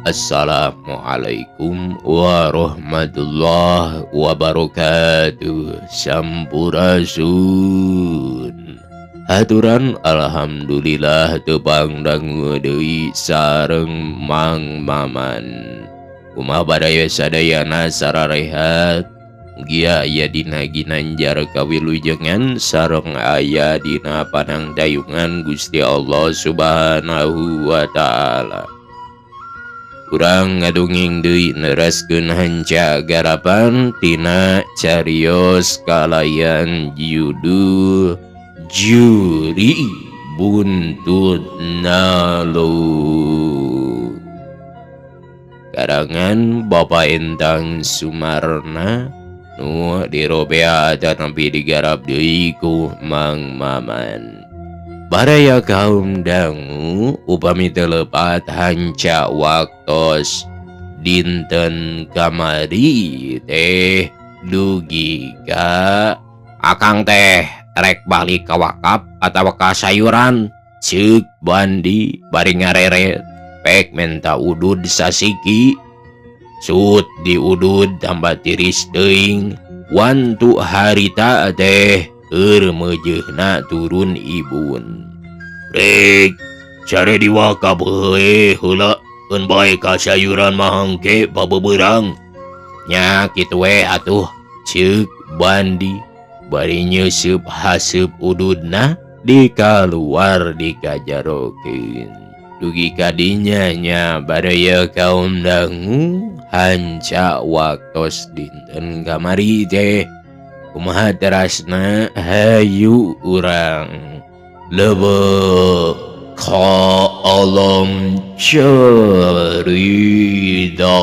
Assalamualaikum warahmatullahi wabarakatuh. Sampurasun. Haturan alhamdulillah tepang dangu deui sareng Mang Maman. Kumaha baraya sadayana sararehat. Mugia aya dina ginanjar kawilujengan sareng aya dina panangdayungan Gusti Allah Subhanahu wa taala. Urang ngadongeng deui neraskeun hanca garapan tina carios kalayan judul Juri Buntut Nalo. Karangan Bapak Entang Sumarna nu dirobea tanapi digarap deui ku Mang Maman. Baraya kaum dangu upami teu lepat hanca waktos dinten kamari teh dugi ka akang teh rek balik ka wakaf atawa ka sayuran ceuk Bandi bari ngareret pek menta udud sasiki sut diudud tambah tiris teuing wantu harita teh keur meujeuhna turun ibun. Rek sare diwakaf heueuh heula keun bae ka sayuran mah hangke pabeberang. Nya kitu we atuh ceuk Bandi bari nyeuseup haseup ududna dikaluar dikajarokeun. Dugi kadinya nya baraya kaum dangu hanca waktos dinten kamari teh kumaha terasna hayu urang lebet ka alam cerita.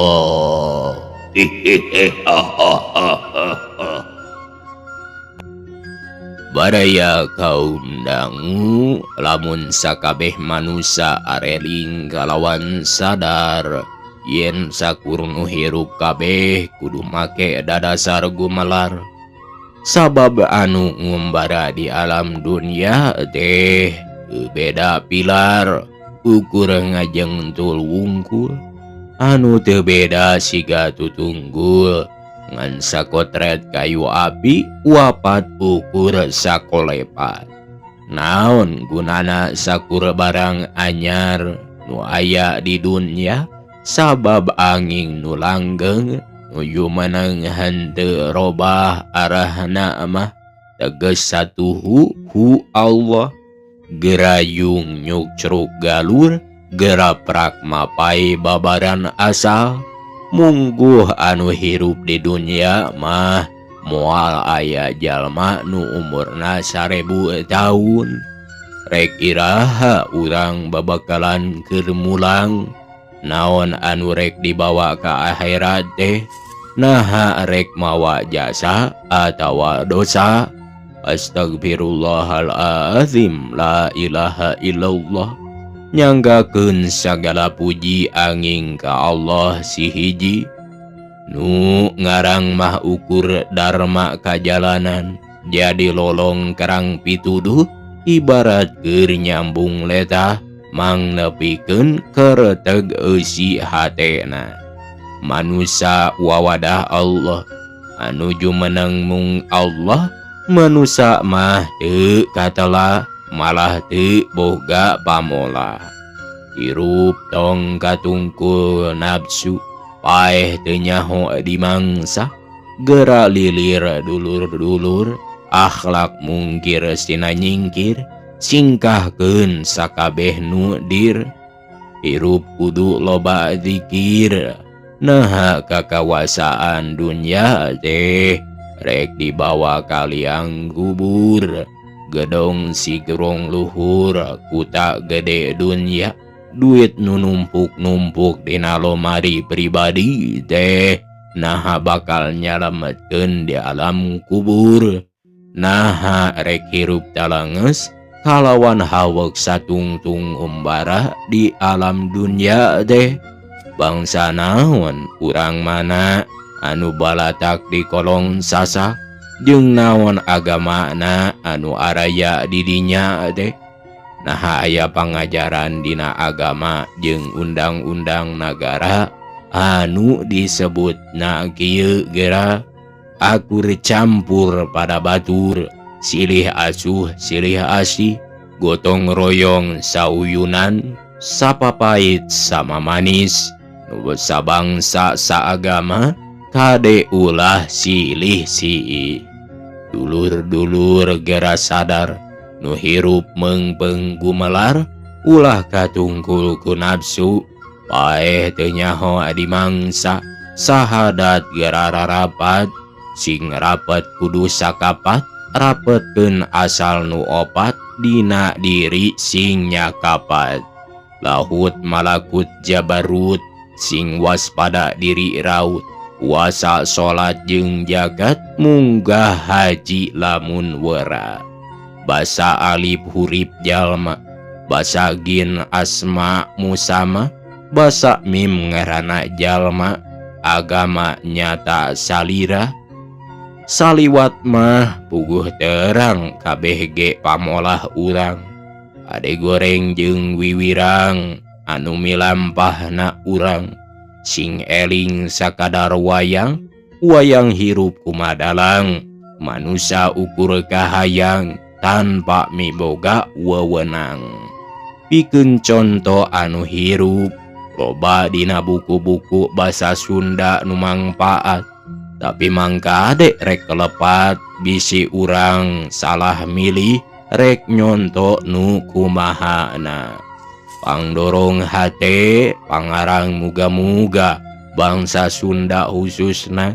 Baraya kaum dangu lamun sakabeh manusa areling kalawan sadar yen sakur nu hirup kabeh kudu make dadasar gumelar. Sabab anu ngumbara di alam dunia teh beda pilar ukur ngajeng tul wungkul anu teu beda siga tutunggul ngan sakotret kayu api wapat ukur sakolepat. Naon gunana sakur barang anyar nu aya di dunia sabab angin nu langgeng nuju menang henteu robah arahna mah teges satuhu hu Allah. Gerayung nyukcruk galur geraprak mapai babaran asal mungguh anu hirup di dunia mah moal aya jalma nu umurna 1000 tahun. Rek iraha urang babakalan keur mulang naon anu rek dibawa ka akhirat teh naha rek mawa jasa atawa dosa. Astagfirullahalazim la ilaha illallah. Nyanggakeun sagala puji angin ka Allah si hiji nu ngarang mah ukur dharma kajalanan jadi lolong kerang pituduh ibarat keur nyambung letah mangnepikeun kereteg eusi hatena. Manusa wawadah Allah anu jumeneng mung Allah manusa mah teu katela malah teu boga pamola. Hirup tong katungkul nafsu paeh teu nyaho dimangsa geura lilir dulur-dulur akhlak mungkir sina nyingkir singkahkeun sakabeh nu dir. Hirup kudu loba zikir naha kakawasaan dunya teh rek dibawa kaliang kubur. Gedong sigrong luhur kuta gede dunya Duit nu numpuk-numpuk dina lomari pribadi teh naha bakal nyalametkeun di alam kubur. Naha rek hirup talanges kalawan hawek satungtung umbara di alam dunya teh. Bangsa naon urang mana anu balatak di kolong sasa jeung naon agamana anu araya di dinya teh. Naha aya pangajaran dina agama jeung undang-undang nagara anu disebut na kieu gera akur campur pada batur silih asuh silih asih gotong royong sauyunan sapapait sama manis nu sabangsa saagama kade ulah silih sii. Dulur-dulur gera sadar nu hirup meungpeung gumelar ulah katungkul ku nafsu paeh teu nyaho adi mangsa sahadat gera rarapat sing rapet kudu sakapat rapetkeun asal nu opat dina diri sing nyakapat lahut malakut jabarut sing waspada diri raut puasa salat jeung jagat munggah haji lamun wera. Basa alif hurip jalma basa gin asma musama basa mim ngaranna jalma agama nyata salira saliwat mah puguh terang kabeh ge pamolah urang ade goreng jeung wiwirang anu milampahna urang sing eling sakadar wayang wayang hirup kumadalang manusa ukur kahayang tanpa miboga wewenang. Pikeun conto anu hirup loba dina buku-buku basa Sunda nu mangpaat tapi mangka adek rek kelepat bisi urang salah milih rek nyonto nu kumahana. Pangdorong hate pangarang muga-muga bangsa Sunda khususna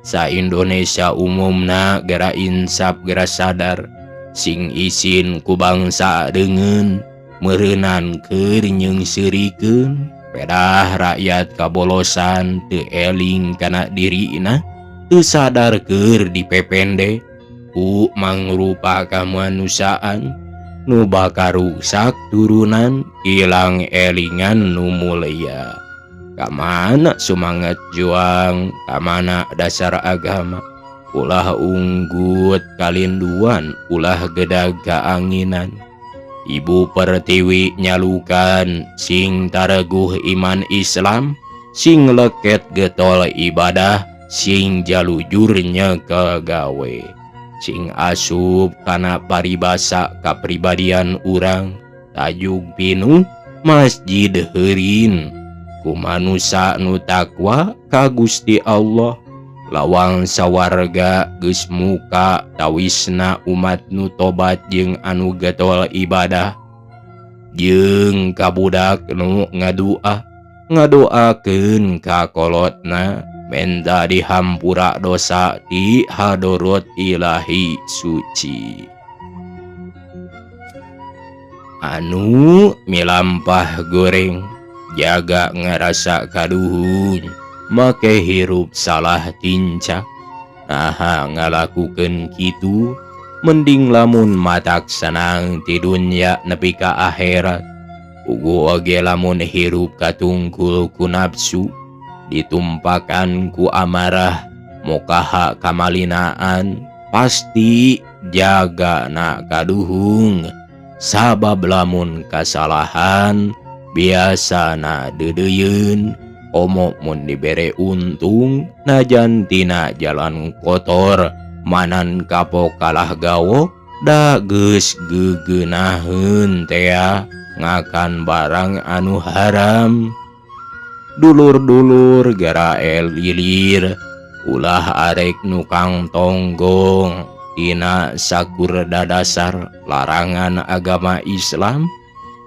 sa Indonesia umumna gera insaf gera sadar sing isin ku bangsa deungeun meureunan keur nyeungseurikeun pedah rakyat kabolosan teu eling kana dirina teu sadar keur dipepende ku mangrupa kamanusiaan nu bakal rusak turunan ilang elingan nu mulia. Kamana sumangat juang kamana dasar agama ulah unggut kalinduan ulah gedag kaanginan. Ibu Pertiwi nyalukan sing tareguh iman Islam sing leket getol ibadah sing jalujurnya kegawe sing asup kana paribasa kapribadian urang tajuk pinuh masjid heurin ku manusa nu takwa ka Gusti Allah lawang sawarga geus muka tawisna umat nu tobat jeung anu getol ibadah jeung kabudak nu ngadua ngadoakeun ka kolotna menta dihampura dosa di hadorot ilahi suci. Anu milampah goreng jaga ngarasa kaduhun make hirup salah tincak naha ngalakukeun kitu mending lamun matak senang ti dunya nepi ka akhirat. Ugu oge lamun hirup katungkul ku nafsu ditumpakan ku amarah mokaha kamalinaan pasti jaga na kaduhung sabab lamun kasalahan biasana deudeuyeun omo mun dibere untung najan tina jalan kotor manan kapok kalah gawok da geus geugeunaheun tea ngakan barang anu haram. Dulur-dulur gera lilir ulah arek nukang tonggong tina sakur dadasar larangan agama Islam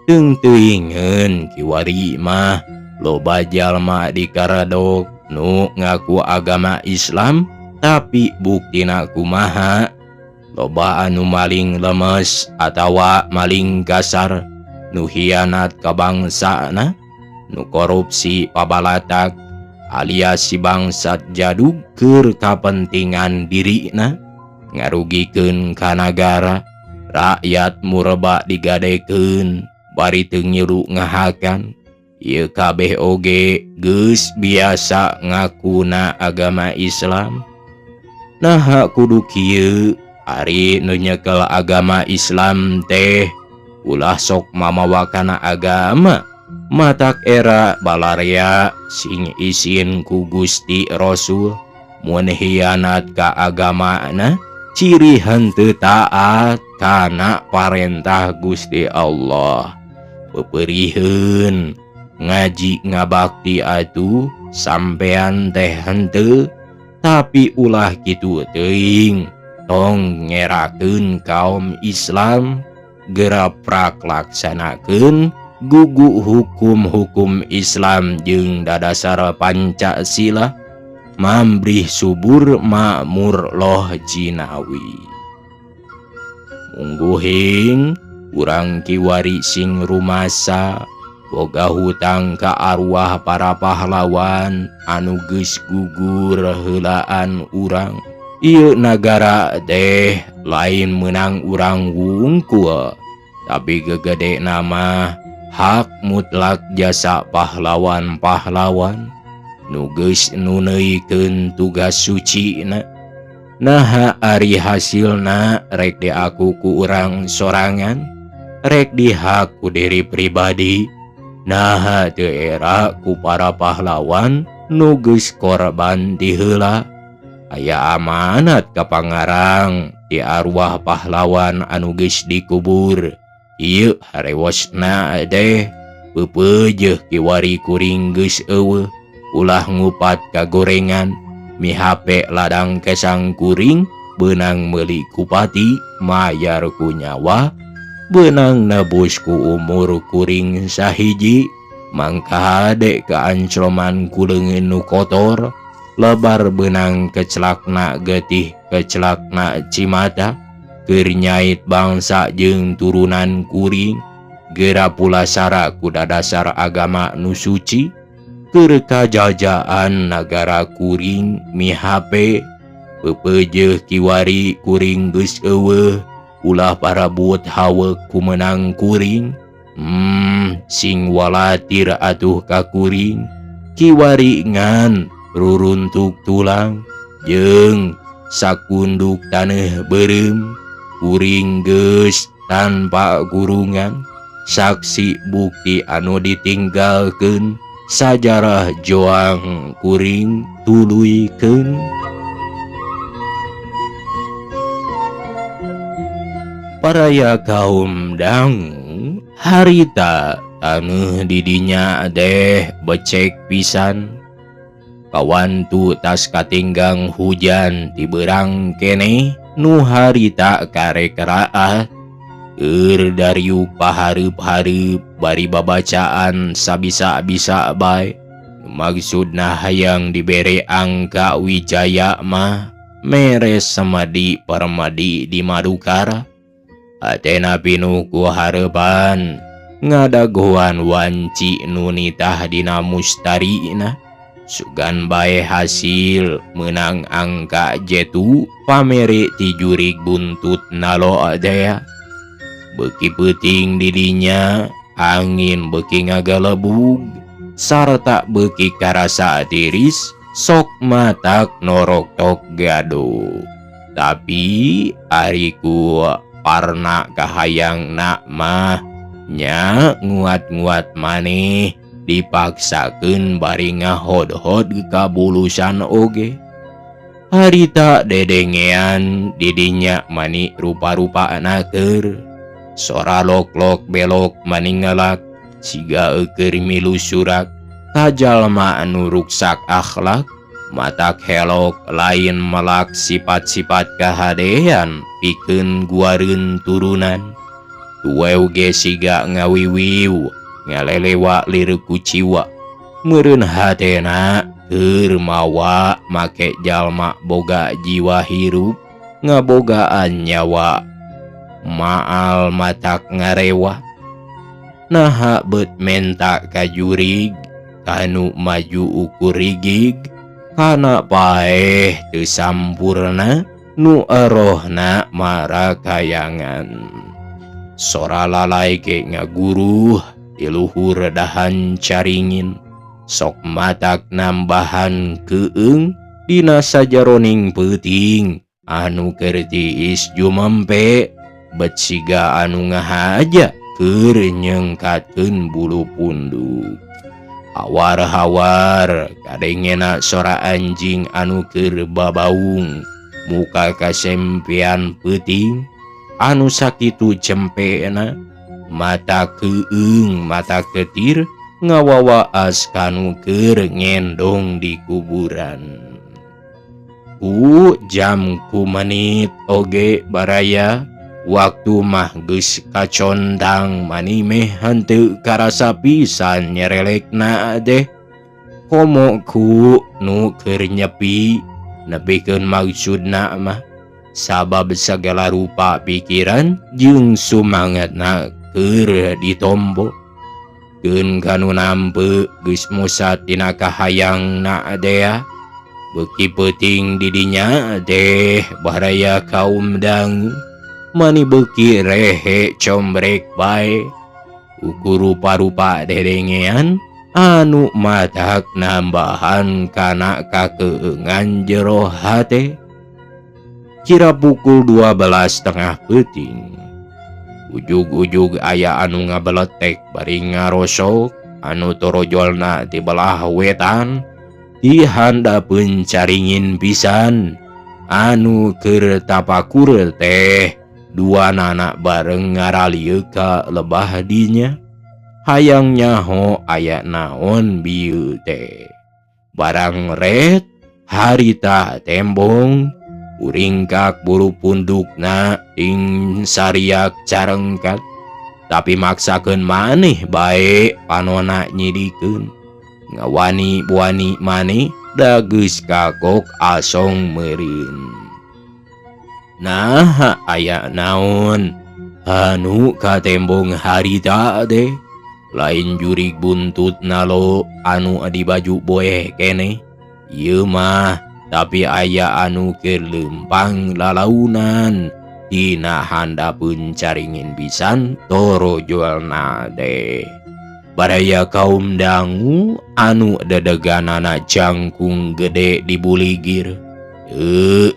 teung teuingeun kiwari mah loba jalma di karadok nu ngaku agama Islam tapi buktina kumaha loba anu maling lemes atawa maling kasar nu hianat ka bangsana nu korupsi pabalatak alias si bangsat jadug keur kapentingan dirina ngarugikeun ka nagara rakyat mureba digadekeun bari teu ngilu ngahakan. Ieu kabeh oge geus biasa ngakuna agama Islam. Naha kudu kieu ari nu nyekel agama Islam teh ulah sok mamawa kana agama matak era balarea sing isin ku Gusti Rasul mun hianat ka agamana ciri henteu taat kana parentah Gusti Allah. Peperiheun ngaji ngabakti atuh sampean teh henteu tapi ulah kitu teuing tong ngerakeun kaum Islam gera prak laksanakeun gugu hukum-hukum Islam jeung dadasar Pancasila mambrih subur makmur loh jinawi. Mungguhing urang kiwari sing rumasa boga hutang ka arwah para pahlawan anu geus gugur heulaan urang. Ieu nagara teh lain meunang urang wungkul tapi gegede nama hak mutlak jasa pahlawan-pahlawan nu geus nuneuikeun tugas sucina. Naha ari hasilna rek diaku ku urang sorangan rek dihak ku diri pribadi. Naha teu era ku para pahlawan nu geus korban ti heula. Aya amanat ka pangarang ti arwah pahlawan anu geus dikubur. Ieu harewosna teh peupeujeuh kiwari kuring geus eueuh ulah ngupat kagorengan mihape ladang kesang kuring beunang meuli kupati mayar ku nyawa beunang nebus ku umur kuring sahiji mangka hade kaancloman ku leungeun nu kotor lebar beunang kecelakna getih kecelakna cimata keur nyait bangsa jeung turunan kuring gera pulasara ku dadasar agama nu suci keur kajajaan nagara kuring mihape peupeujeuh kiwari kuring geus eueuh ulah parabut haweuk ku meunang kuring. Sing walatir atuh ka kuring kiwari ngan ruruntuk tulang jeung sakunduk taneuh beureum kuring geus tanpa gurungan saksi bukti anu ditinggalkeun sajarah joang kuring tuluykeun. Paraya kaum dangu harita taneuh didinya deh becek pisan kawantu tas katinggang hujan ti beurang keneh nu harita karek raat keur dariuk pahareup-hareup bari babacaan sabisa-bisa bae maksudna hayang dibere angka wijaya mah mere semadi permadi di Madukara. Atena pinuh ku hareupan ngadagoan wanci nu nitah dina mustarina sugan bae hasil meunang angka jetu pamere ti jurig buntut nalo dea. Beuki peuting didinya angin beuki ngagalebug sarta beuki karasa tiris sok matak noroktok gaduh. Tapi ari ku parna kahayangna mah nya nguat-nguat maneh dipaksakeun bari ngahodhod ka bulusan oge. Harita dedengean didinya mani rupa-rupana keur sora lok-lok belok maningalak siga eueur milu surak kajalma anu ruksak akhlak matak helok lain melak sifat-sifat kahadean pikeun guareun turunan tuwew ge siga ngawiwiw ngalelewa lir kuciwa meureun hatena keur mawa make jalma boga jiwa hirup ngabogaan nyawa maal matak ngarewa. Naha bet menta ka jurig kanu maju ukur rigig kana paeh teu sampurna nu erohna marakayangan. Sora lalai ge ngaguruh di luhur dahan caringin sok matak nambahan keung dina sajaroning peuting anu keur tiis jumempe bet siga anu ngahaja keur nyengkatkeun bulu punduk. Hawar-hawar kadengena sora anjing anu keur babaung muka kasempian peuting anu sakitu cempena mata keung mata ketir ngawawaas kanu keur ngendong di kuburan. Ku jam ku menit oge baraya waktu mah geus kacontang mani meh henteu karasa pisan nyerelekna deh. Komo ku nu keur nyepi nepikeun maksudna mah sabab sagala rupa pikiran jeung sumangatna keur ditombo. Keun kanu nampe geus musat dina kahayangna dea beuki peuting di dinya deh baraya kaum dangu mani beuki rehe combrek bae ukur rupa-rupa dedengean anu matak nambahan kana kakeungan jero hate. Kira pukul 12.30 peuting ujug-ujug aya anu ngabeletek bari ngarosok anu torojolna ti belah wetan di handapeun caringin pisan anu keur tapakur teh dua nana bareng ngaralieu ka lebah dinya hayang nyaho aya naon bieu teh. Barang ret harita tembong uringkak bulu pundukna ing sariak carengkat tapi maksakeun maneh bae panona nyidikeun ngawani-wani maneh da geus kagok asong meureun. Nah aya naon anu katembong harita deh lain jurig buntut nalo anu di baju boeh keneh ieu mah tapi aya anu keur leumpang lalaunan dina handapeun caringin pisan torojolna deh. Baraya kaum dangu anu dedeganana jangkung gede dibuligir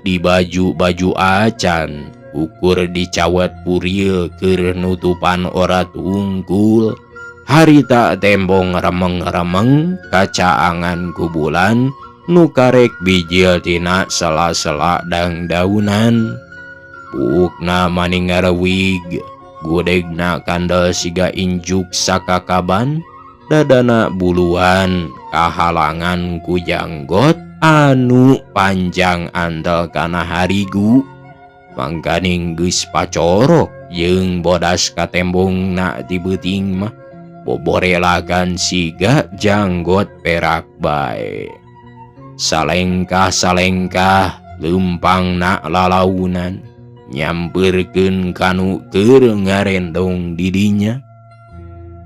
di baju-baju acan ukur dicawat puril keur nutupan orat wungkul harita tembong remeng-remeng kacaangan kubulan nu karek bijil tina sela-sela dangdaunan. Buukna maning ngarewig gudegna kandel siga injuk sakakaban dadana buluan kahalangan ku janggot anu panjang antel kana harigu. Mangkaning geus pacorok jeung bodas katembongna di beuting mah boborelakan siga janggot perak bae. Salengkah-salengkah leumpangna lalaunan nyampeurkeun kanu keur ngarendong di dinya.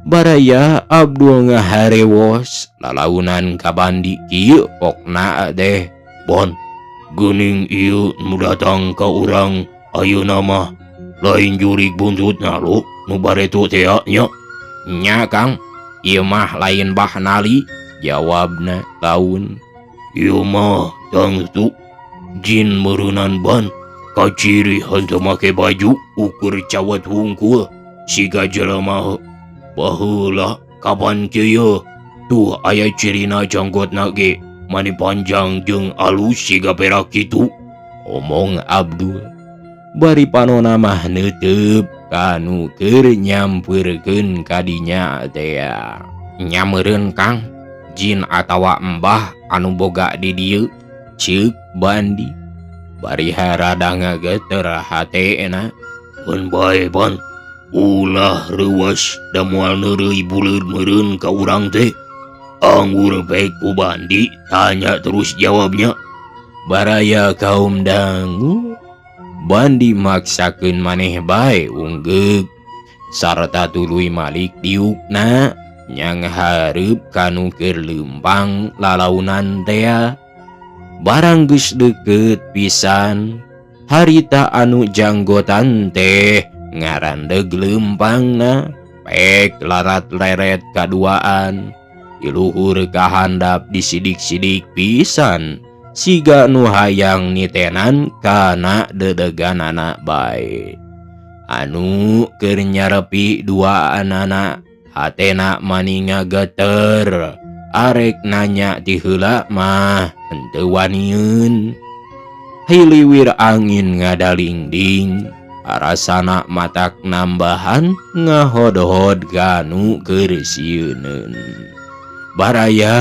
Baraya Abdul ngaharewos lalaunan ka Bandi kieu pokna deh. Bon geuning ieu nu datang ka urang ayeuna mah lain jurig buntutna lo nu bareto teh nya. Nya Kang, ieu mah lain Bah Nali jawabna laun. Ieu mah tangtu jin meureunan ban kaciri henteu make baju ukur cawat hungkul siga jelema baheula kapan kieu tuh aya cirina janggotna ge mani panjang jeung alus siga perak kitu omong Abdul. Bari panona mah neuteup kanu keur nyampeurkeun ka dinya teh. Nya meureun Kang jin atawa embah anu boga di dieu ceuk Bandi. Bari harada ngageter hatena. Keun bae Ban ulah reuwas da moal neureuy buleud meureun ka urang teh. Anggur bae ku Bandi tanya terus jawabnya. Baraya kaum dangu Bandi maksakeun maneh bae unggeug. Sarta tuluy malik diukna nyang hareup kanu keur leumpang lalaunan tea. Barang geus deukeut pisan harita anu janggotan teh ngarandeg leumpangna pek larat leret kaduaan di luhur kahandap disidik-sidik pisan siga nu hayang nitenan kana dedeganana bae. Anu keur nyarepi duaanana hatena maninga geter arek nanya ti heula mah henteu wanieun. Hiliwir angin ngadalingding arasana matak nambahan ngahodhod ganu keur sieuneun. Baraya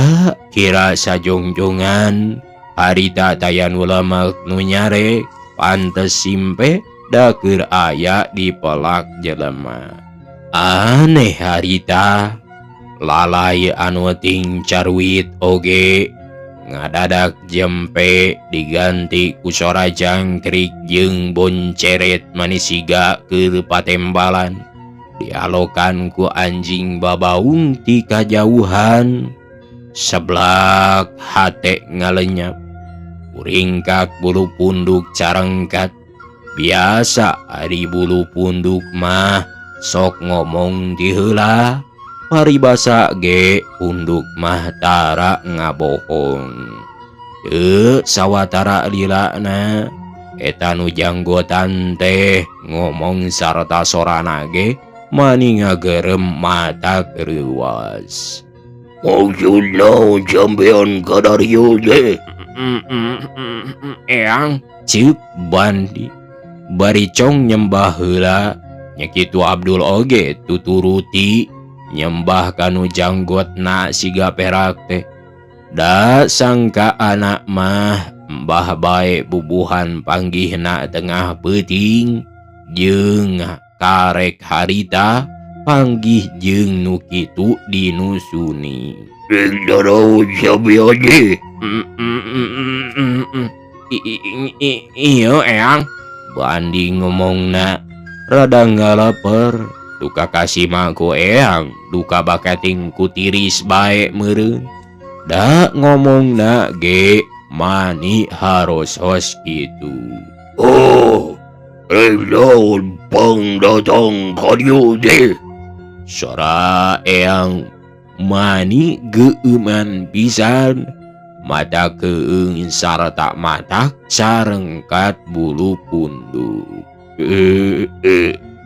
kira sajongjongan harita taya nu lemek nu nyarek pantes simpe da keur aya di pelak jelema. Aneh harita lalai anu ting carwit oge ngadadak jempe diganti ku sora jangkrik jeung bonceret manisiga keur patembalan dialokan ku anjing babaung ti kajauhan. Seblak hate ngalenyap kuringkak bulu punduk carengkat. Biasa ari bulu punduk mah sok ngomong di heula, paribasa ge punduk mah tara ngabohong. Teu sawatara lilana eta nu janggotan teh ngomong sarta sorana ge mani ngagerem mata reuwas. Maksud naon sampean kadarieu teh? Eyang ceuk Bandi bari cong nyembah heula. Nya kitu Abdul oge tuturuti nyembah kanu janggotna siga perak teh. Da sangka anak mah mbah bae bubuhan panggihna tengah peuting jeung karek harita panggih jeung nu kitu dinusuni. Iya eyang Bandi ngomongna rada ngalaper. Duka kasih mah ku eyang duka bakating ku tiris bae meureun. Da ngomongna ge mani harosos kitu. Oh, naon pang datang ka dieu teh? Sora eyang mani geueuman pisan, mata keung sarta mata carengkat bulu punduk.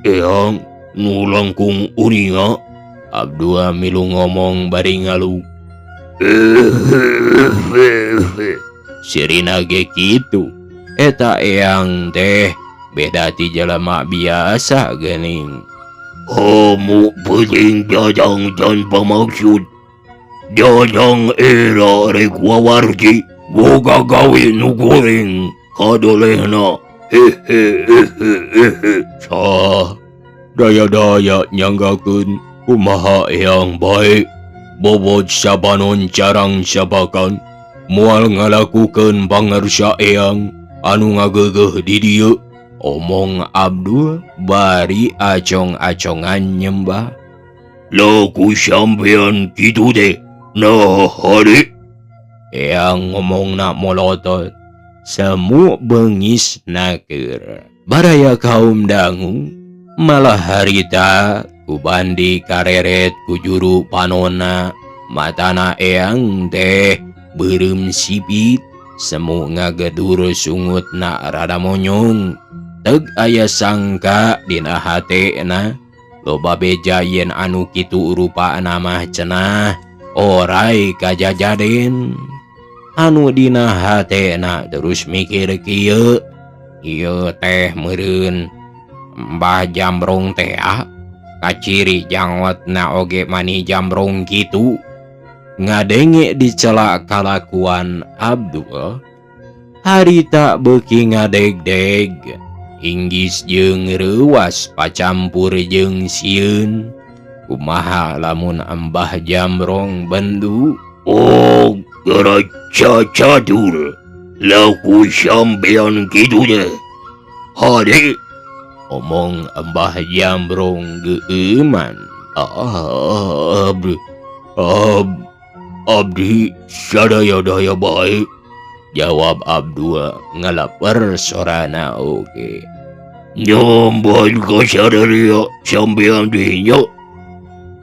Eyang nu langkung uninga? Abdul milu ngomong bari ngalu. Sirina ge kitu. Eta eyang teh beda ti jelema biasa geuning. Kamu penting jajang tanpa maksud. Jajang era rek wawarji boga gawe nu goreng kadolehna. Hehehehehe. Sah daya-daya nyanggakeun kumaha eyang bae. Bobot sabanon carang sabakan moal ngalakukeun pangarsa eyang anu ngageugeuh di dieu. Omong Abdul bari acong-acongan nyembah. Laku sampean kitu teh nah hade. Eyang ngomongna molotot semu bengis naker. Baraya kaum dangu malah harita ku Bandi kareret ku juru panona. Matana eyang teh beureum sipit semu ngagedur sungutna rada monyong. Teg aya sangka dina hatena loba beja yen anu kitu rupana mah cenah orai kajajaden. Anu dina hatena terus mikir kieu, ieu teh meureun Mbah Jamrong teh ah kaciri jangotna oge mani jamrong kitu. Ngadenge dicela kalakuan Abdul harita beuki ngadegdeg. Inggis jeung reuwas pacampur jeung sieun. Kumaha lamun Mbah Jamrong bendu? Oh, gara cacadur. Laku sampean kitu teh. Hade. Omong Mbah Jambrong geueuman. Abdi sadaya-daya bae, jawab Abdul ngaleper sorana oge. Nyamban ka sadaya sampeyan dinya.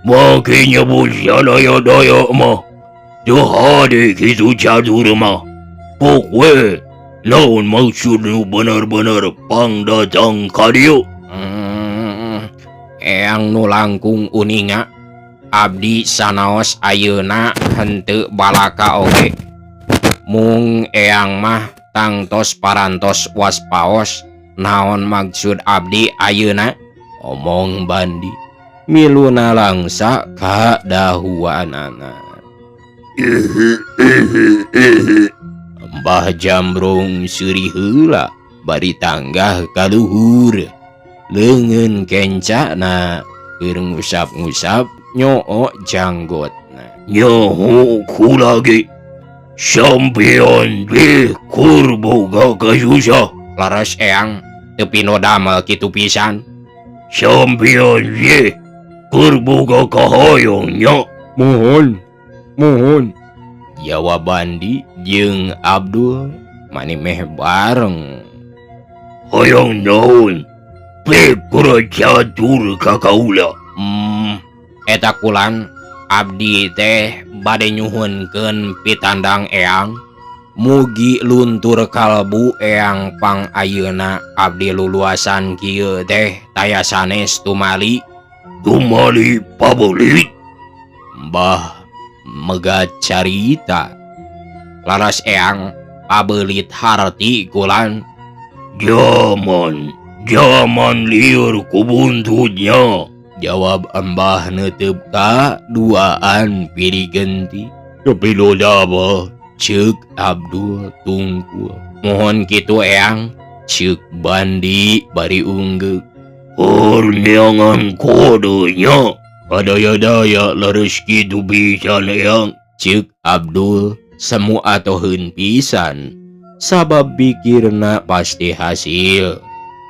Make nyebut sadaya-daya mah teu hade kitu catur mah. Pok we naon maksud nu bener-bener pangdatang ka dieu? Eyang nu langkung uninga abdi sanaos ayeuna henteu balaka oge. Mung eyang mah tangtos parantos waspaos naon maksud abdi ayeuna? Omong Bandi miluna langsa ka dahuanana. Mbah Jambrong seuri heula bari tanggah ka luhur. Leungeun kencana keur ngusap-ngusap nyoo janggotna. Nyaho kula ge sampeyan ge kur boga kasusah. Leres eyang teu pinodamel kitu pisan. Sampeyan ge kur boga kahoyong nya. Mohon, mohon. Jawab Bandi jeung Abdul mani meh bareng. Hoyong naon? Pekura catur ka kaula. Eta kulan abdi teh bade nyuhunkeun pitandang eyang. Mugi luntur kalbu eyang pang ayeuna abdi luluasan kieu teh taya sanes tumali. Tumali pabelit. Mbah megat carita. Laras eyang pabelit harti kulan. Jaman liur kubuntutnya, jawab Mbah neuteup ka duaan piri genti. Tapi loda bah, ceuk Abdul tungkul. Mohon kitu eyang, ceuk Bandi bari unggeuk. Urneangan kodenya, adaya-daya leres kitu pisan eyang, ceuk Abdul semu atoheun pisan. Sabab pikirna pasti hasil.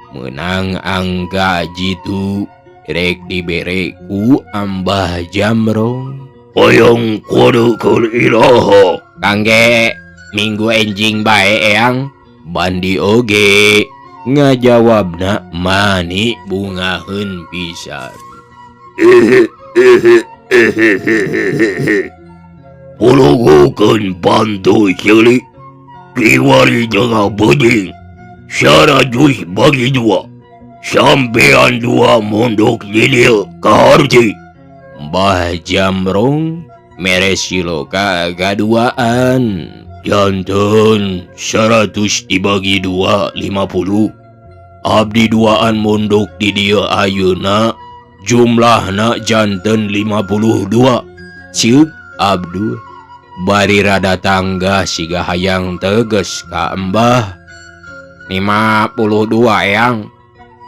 Menang angka jitu rek dibere ku Ambah Jamrong. Hoyong kode keur iraha. Kangge minggu enjing bae eyang. Bandi oge ngajawabna mani bungaheun pisan. Pulugukeun bantu ceuli kiwari tengah beuting. 100 bagi 2. Sampean 2 mondok di dieu kaharti. Mbah Jamrong mere siloka kaduaan. Janten 100 dibagi 2 50. Abdi duaan mondok di dieu ayeuna jumlahna janten 52. Ceuk Abdul bari rada tangga siga hayang teges ka Mbah. 52 eyang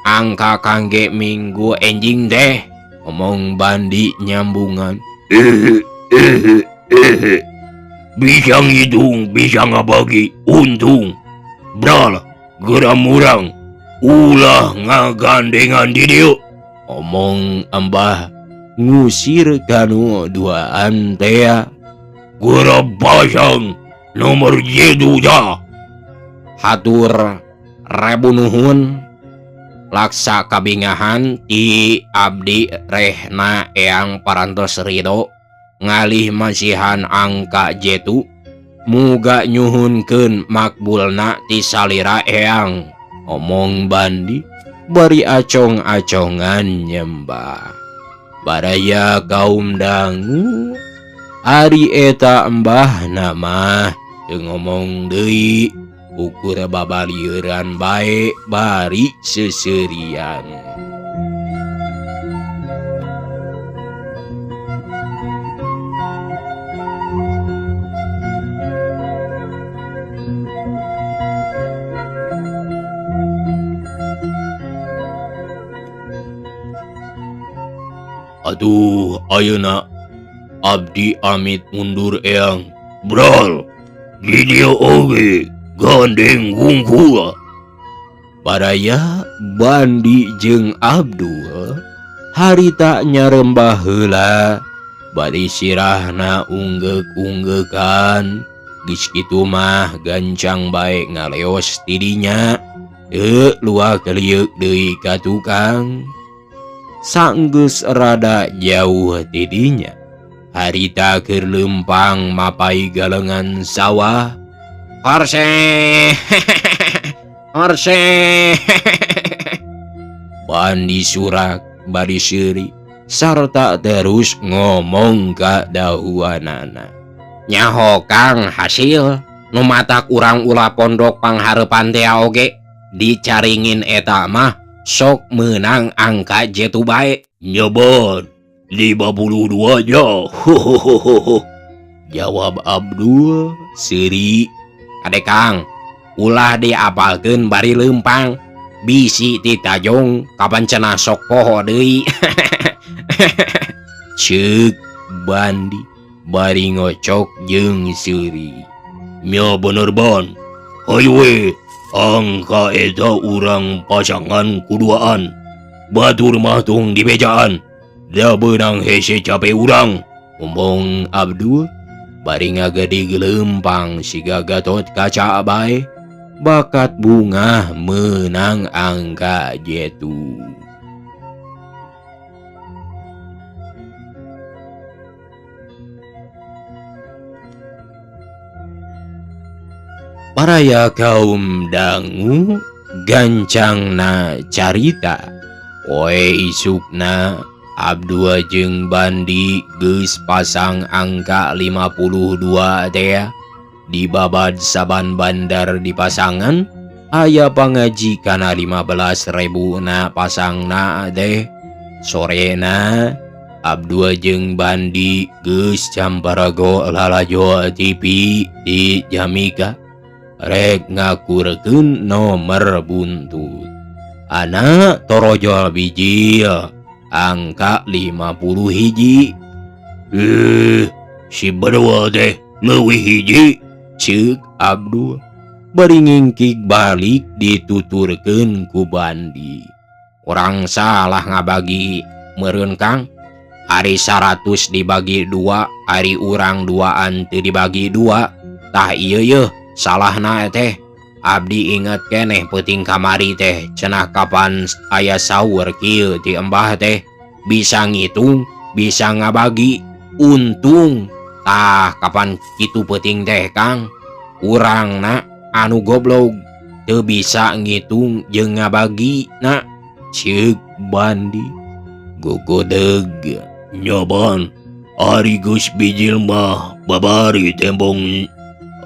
angka kangge minggu enjing teh, omong Bandi nyambungan. Bisa ngitung, bisa ngabagi untung. Bral, geura murang, ulah ngagandengan di dieu, omong Mbah ngusir kanu duaan tea. Geura pasang nomor jitu dah. Hatur rebu nuhun laksa kabingahan ti abdi rehna eyang parantos ridho ngalih masihan angka jetu muga nyuhunkeun makbulna ti salira eyang, omong Bandi bari acong-acongan nyembah. Baraya kaum dangu ari eta embahna mah teu ngomong deui, ukur babalieuran bae bari seuseurian. Aduh, ayeuna abdi amit mundur eyang. Bral, di dieu oge gandeng wungkul. Baraya Bandi jeung Abdul harita nyarembah heula bari sirahna unggeuk-unggeukan geus kitu mah gancang bae ngaleos tidinya teu luak lieuk deui ka tukang. Sanggeus rada jauh tidinya harita keur leumpang mapai galengan sawah. Orse orse Bandi surak bari seuri sarta terus ngomong ka dahuanana. Nyaho Kang hasil nu matak urang ulah pondok panghareupan teh oge dicaringin eta mah sok meunang angka jetu bae. Nyeban 52 nya. Jawab Abdul seuri. Ade Kang, ulah diapalkeun bari leumpang. Bisi ditajong kapan cenah sok poho deui. Ceuk Bandi bari ngocok jeung seuri. Nya bener Ban. Hayu we, angka eta urang pasangan kuduaan. Batur mah tong dibejaan. Da beunang hese cape urang. Omong Abdul bari ngagedig leumpang siga Gatot Kaca bae. Bakat bungah menang angka jetu. Paraya kaum dangu gancangna carita. Poe isukna Abdul jeung Bandi geus pasang angka 52 teh. Di babad saban bandar di pasangan aya pangaji kana 15.000 na pasangna teh. Sorena Abdul jeung Bandi geus camparago lalajo TV di Jamika rek ngakurkeun nomor buntut. Anak torojol bijil angka 50 hiji. Si berdua teh leuwih hiji. Ceuk Abdul bari ngingkik balik dituturkeun ku Bandi. Orang salah ngabagi meureun Kang. Ari 100 dibagi 2, ari urang duaan teu dibagi 2. Tah ieu yeuh salahna teh. Abdi inget keneh peuting kamari teh cenah kapan aya saur kieu ti embah teh bisa ngitung, bisa ngabagi, untung. Tah kapan kitu peuting teh Kang? Urangna anu goblok teu bisa ngitung jeung ngabagi na. Ceuk Bandi gogodeg. Nya Ban, ari geus bijil mah babari tembong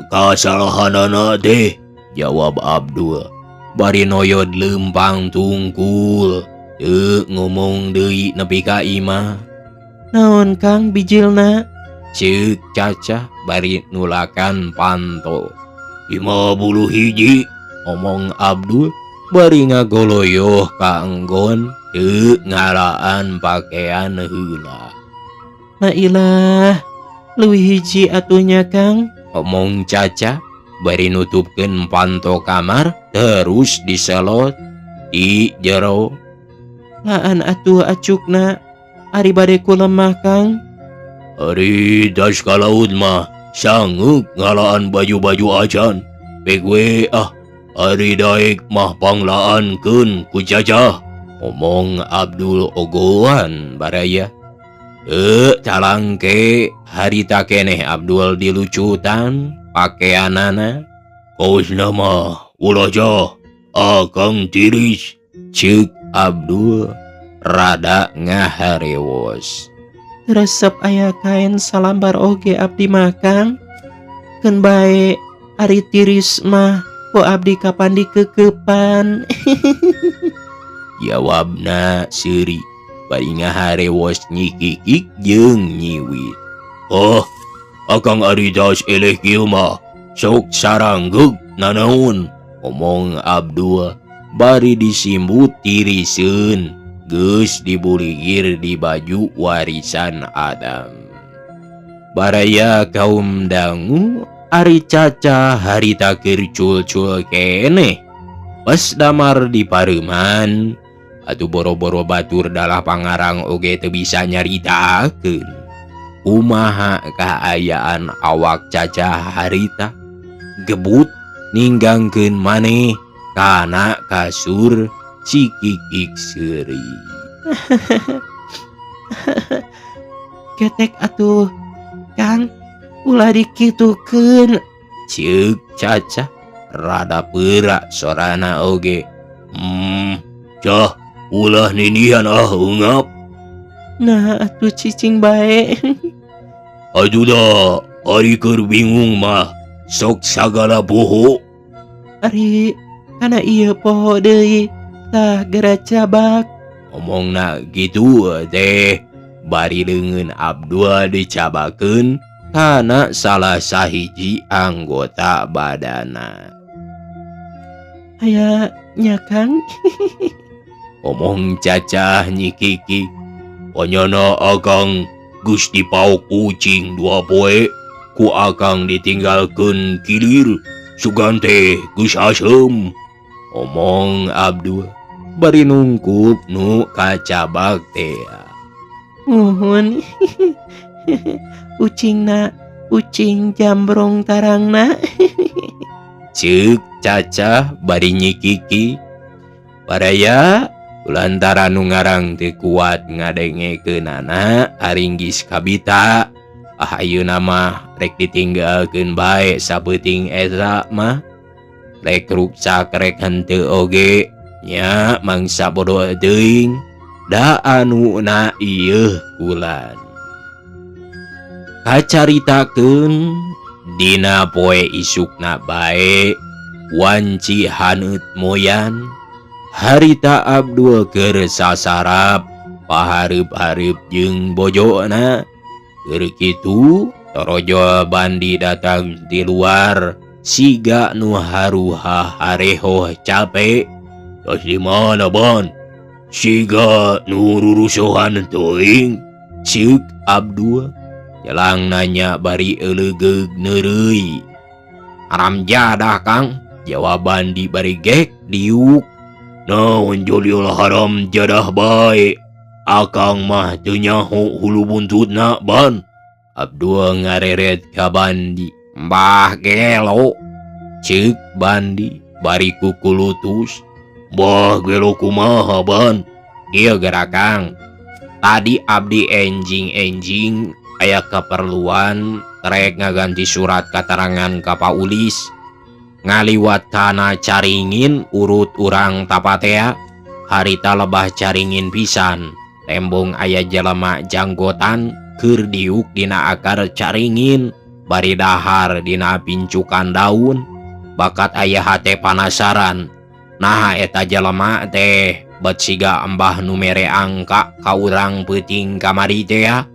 kasalahanana teh. Jawab Abdul bari noyod leumpang tungkul teu ngomong deui nepi ka imah. Naon Kang bijilna? Ceuk Caca bari nulakan panto. 50 hiji. Omong Abdul bari ngagoloyoh ka enggon teu ngalaan pakaian heula. La ilah, leuwih hiji atuh nya Kang. Omong Caca bari nutupkeun panto kamar terus diselot di jero. Laan atuh acukna, ari bade ku lemah Kang. Ari das ka laut mah sangeuk ngalaan baju-baju acan. Pek we ah, ari daek mah panglaankeun ku Caca. Omong Abdul ogoan baraya. Calangke harita keneh Abdul dilucutan pakaianana. Kaosna mah ulah jah, akang tiris. Ceuk Abdul rada ngaharewos. Resep aya kain salambar oge abdi mah Kang. Keun bae ari tiris mah ku abdi kapan dikekepan. Jawabna seuri bari ngaharewos nyikikik jeung nyiwit. Oh, akang ari das eleh kieu mah sok saranggeuk nanaon. Omong Abdul bari disimbut tiriseun geus dibuligir di baju warisan Adam. Baraya kaum dangu ari Caca harita keur cul-cul keneh. Pas damar di pareuman atuh boro-boro batur dalah pangarang oge teu bisa nyaritakeun kumaha kaayaan awak Cacah harita gebut ninggangkeun maneh kana kasur si Kikik seuri. Ketek atuh Kang, ulah dikitukeun. Ceuk Cacah rada peurak sorana oge. Cah, ulah ninihan ah eungap. Nah atuh cicing bae. Aduh dah, ari keur bingung mah sok sagala poho. Ari kana ieu poho deui tah geura cabak. Omongna kitu teh bari leungeun Abdul dicabakeun kana salah sahiji anggota badana. Aya nya Kang. Omong Cacah nyikiki. Panyana akang geus dipaok ucing 2 poe ku akang ditinggalkeun kilir sugan teh geus asem. Omong Abdul bari nungkup nu kacabak teh. Muhun. Ucingna ucing jambrong tarangna. Ceuk Cacah bari nyikiki. Baraya lantaran nu ngarang teu kuat ngadengekeunana aringgis kabita. Ah ayeuna mah rek ditinggalkeun bae sapeuting eta mah. Rek ruksak rek henteu oge nya mangsa bodoh teuing. Da anu na ieu kulan. Kacaritakeun dina poe isukna bae wanci haneut moyan harita Abdul keur sasarap pahareup-hareup jeung bojona. Keur kitu torojol Bandi datang di luar siga nu haruha harehoh capek. Tos di mana Ban? Siga nu rurusohan teuing. Ceuk Abdul jelang nanya bari eulegeug neureuy. Haram jadah Kang, jawab Bandi bari gek diuk. Naon joliol haram jadah bae. Akang mah teu nyaho hulu buntutna Ban. Abdul ngareret ka Bandi. Mbah gelo. Ceuk Bandi bari kukulutus. Mbah gelo kumaha Ban? Ieu geura Kang. Tadi abdi enjing-enjing aya keperluan rek ngaganti surat katerangan ka Paulis. Ngaliwat kana caringin urut urang tapatea. Harita lebah caringin pisan. Tembong aya jelema janggotan keur diuk dina akar caringin bari dahar dina pincukan daun. Bakat aya hate panasaran. Nah eta jelema teh bet siga embah nu mere angka ka urang peuting kamari teh ya.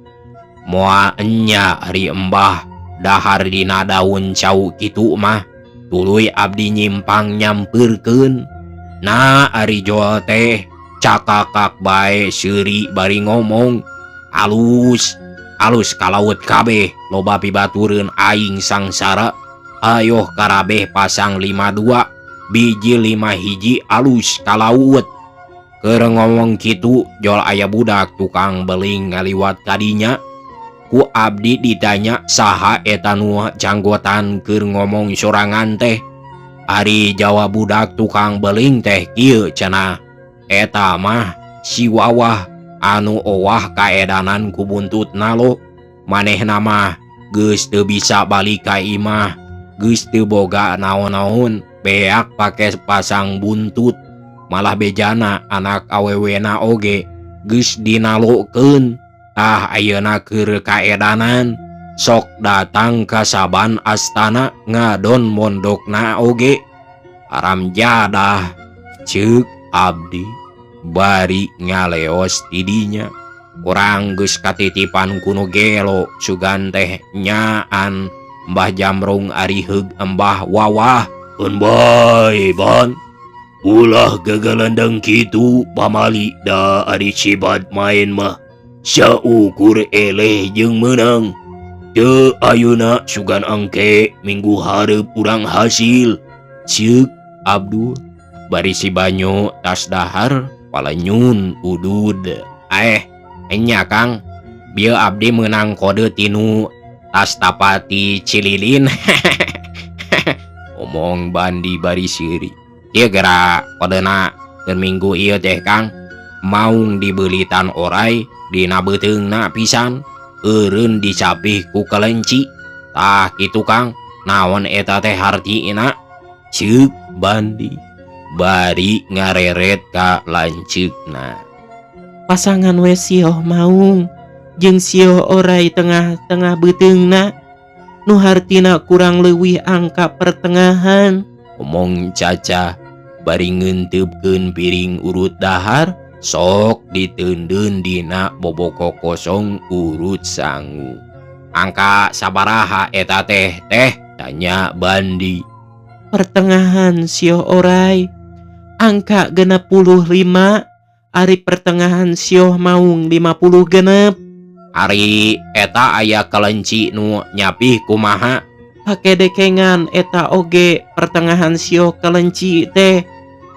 Moal enya ari embah dahar dina daun cau kitu mah. Tuluy abdi nyimpang nyampeurkeun. Nah ari jol teh cakakak bae seuri bari ngomong alus alus kalaut kabeh loba pibatureun aing sangsara. Ayoh karabeh pasang 52 biji 5 hiji alus kalaut. Keur ngomong kitu jol aya budak tukang beling ngaliwat kadinya. Ku abdi ditanya saha eta nu janggotan keur ngomong sorangan teh. Ari jawab budak tukang beling teh kieu cenah. Eta mah si Wawah anu owah kaedanan ku buntutna lo. Manehna mah geus teu bisa balik ka imah, geus teu boga naon-naon, beak pake pasang buntut. Malah bejana anak awewena oge geus dinalokeun. Tah ayeuna keur kaedanan sok datang ka saban astana ngadon mondokna oge. Haram jadah ceuk abdi bari ngaleos tidinya. Urang geus katitipan kuno gelo sugan teh nyaan Mbah Jamrong ari heug Mbah Wawah. Eun bae Ban, ulah gagalandang kitu pamali da ari cibat main mah saukur eleh jeung meunang. Teu ayeuna sugan angke minggu hareup urang hasil. Ceuk Abdul Bari si Banyo tas dahar palenyun udud. Enya Kang, bieu abdi meunang kode tinu tas tapati Cililin. Omong Bandi bari seuri. Ieu geura kodena keur minggu ieu teh Kang, maung dibeulitan orai dina beuteungna pisan, eureun dicapih ku kelenci. Tah kitu Kang, naon eta teh hartina? Ceuk Bandi bari ngareret ka lanceukna. Pasangan we sioh maung jeung sioh orai tengah-tengah beuteungna, nu hartina kurang leuwih angka pertengahan. Omong Caca bari ngeunteupkeun piring urut dahar sok diteundeun dina boboko kosong urut sangu. Angka sabaraha eta teh teh? Tanya Bandi. Pertengahan sioh orai angka 65, ari pertengahan sioh maung 56. Ari eta aya kelenci nu nyapih kumaha? Pake dekengan eta oge pertengahan sioh kelenci teh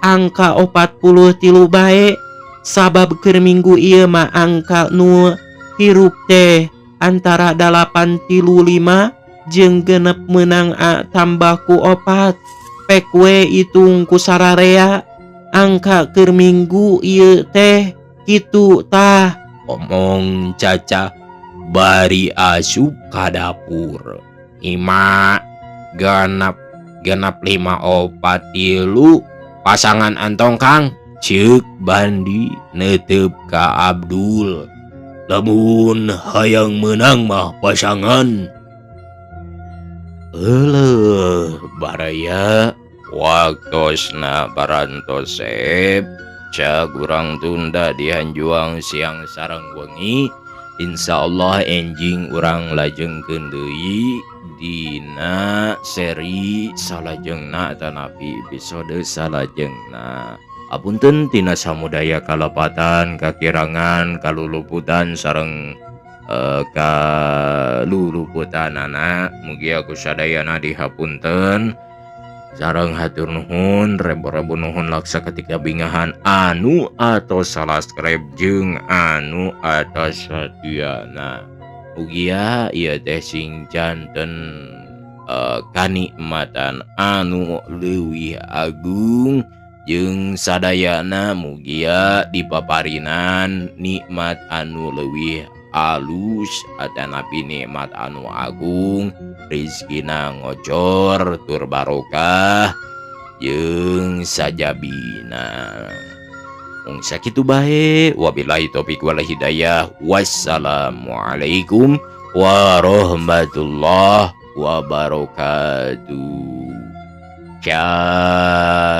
angka 43 bae, sabab keur minggu ieu mah angka nu hirup teh antara 835 jeung 6 meunang A tambah ku 4. Pek we hitung ku sararea angka keur minggu ieu teh kitu tah. Omong Caca bari asup ka dapur. 5 genep genep 5 4 3 pasangan antong Kang, ceuk Bandi neuteup ka Abdul. Lamun hayang meunang mah pasangan. Euleuh baraya waktosna parantosep cag urang tunda dihanjuang siang sareng wengi. Insyaallah enjing urang lajengkeun deui dina seri salajengna tanapi episode salajengna. Apunten tina samudaya kalepatan kakirangan kaluluputan sareng kaluluputanana, mugia ku sadayana dihapunten. Sareng hatur nuhun rebo-rebo nuhun laksa ketika bingahan anu atau subscribe jeung anu atas satiana. Mugia ieu teh sing janten kanikmatan anu leuwih agung jeung sadayana, mugia dipaparinan nikmat anu leuwih alus atanapi nikmat anu agung, rizkina ngocor tur barokah jeung sajabina. Mung sakitu bae, wabillahi taufik wal hidayah, wassalamualaikum warahmatullahi wabarakatuh. Ciao.